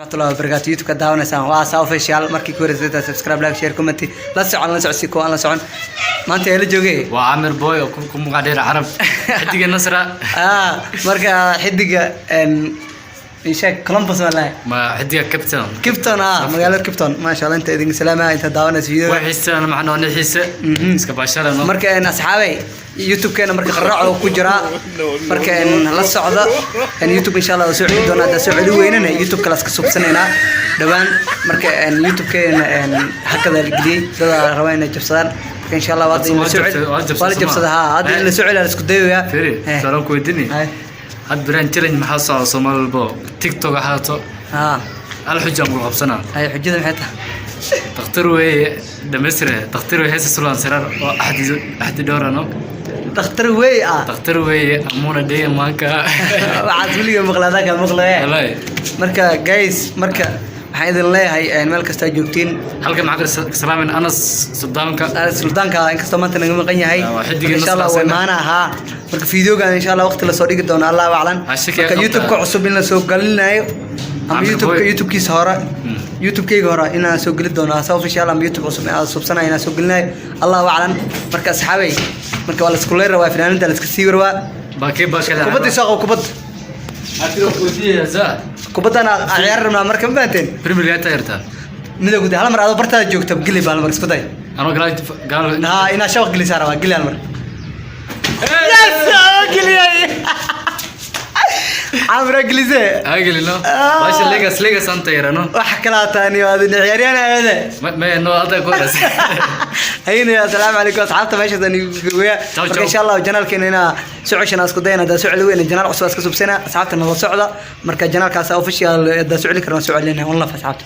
Raxmatullahi wabarakaatu. YouTube-ka daawanaysaan waa Asa Official. Markii ku horeysay, subscribe, like, share, comment. La socon, la socodsi kuwa aan la socon. Maanta ee la joogay Waa Camir Boy oo ku magac dheer Carab, xidiga Nasra. Ah, marka xidiga isheeg Columbus wallahi. Ma xidiga Captain. Kipton, ah, magaalada Kipton. Maasha Allah, inta idin salaamaha inta daawanaysa video. Waa xiisana macnoo ni xiise iska baasharano. Marka asxaabay, YouTube-keena marka qaraac oo ku jira, marka la socda YouTube insha Allah waa soo celi doonaa. Hadda soo celi weynana, YouTube kale iska subsanaynaa dhawaan. Marka YouTube-keena hakada la geliyey, dada raba inay jabsadaan. Marka insha Allah hadda in la soo celi Waa jabsaday. Waa la jabsada, ha. Hadda in la soo celi la isku dayoyaa. Firi, su'aalan ku weydiini. Had biraan challenge maxaa socda Soomaali walbo TikTok ha ahaato. Hal xujaan ku qabsanaa. Hay, xujada maxay tahay? Dhakhtar weeye dhamaystire, dhakhtar weeye heesa Sulaan Siraar oo axdi axdi dhowrano. Dhakhtar wey ah. Dhakhtar weeye amuna dheya maanka. Waxaad weliga maqlaadaa ka maqlaya. Wallahi. Marka guys, marka waxaan idin leeyahay meel kastaa joogtiin. Halkan maxaa ka salaamin? Anas Suldaanka. Suldaanka, inkastoo maanta naga maqan yahay. Waa xidigii. Marka insha Allah way Nasra. maana ahaa. Marka videogan insha Allah waqti lasoo dhigi doono, Allahu aclam. Ha, shaki marka qabtaa. YouTube-ka cusub in la soo gelinayo ama Amir YouTube-ka Boy. YouTube-kiisa hore, YouTube-kayga hore inaan soo geli doono Asa Official ama YouTube cusub inaan subsanayo, inaan soo gelinayo, Allahu aclam. Marka asxaabay, marka waa la isku leey rabaa, finaanada la iska sii rabaa. Baakee baakada. Kubadda soo qabo, kubadda. Kubadda. Kubaddan aan ciyaar rabnaa. Marka ma fahanteen? Premier League taageertaa? Midowga hal mar adoo bartaada joogta geli baa, hal mar isku day. Anoo galaal galaal. Ha, inaa shabaq gelisaa rabaa. Geli hal mar. Yes, geliyay. Camra gelise. Agelino baasha Legas Legas aan taageerano. Wax kala taani waa ciyaaryahan aade. Ma no hadda ku horeys. Hayna, assalaamu calaykum asxaabta, meeshaas weya. Ciao, marka ciao. Insha Allah channelkeena inaa soo ceshana isku dayana. Haddaa soo celi weyna, channel cusub iska subsana. Asxaabta nala socda. Marka channelkaas official haddaa soo celi karna, soo celinaa. One love, asxaabta.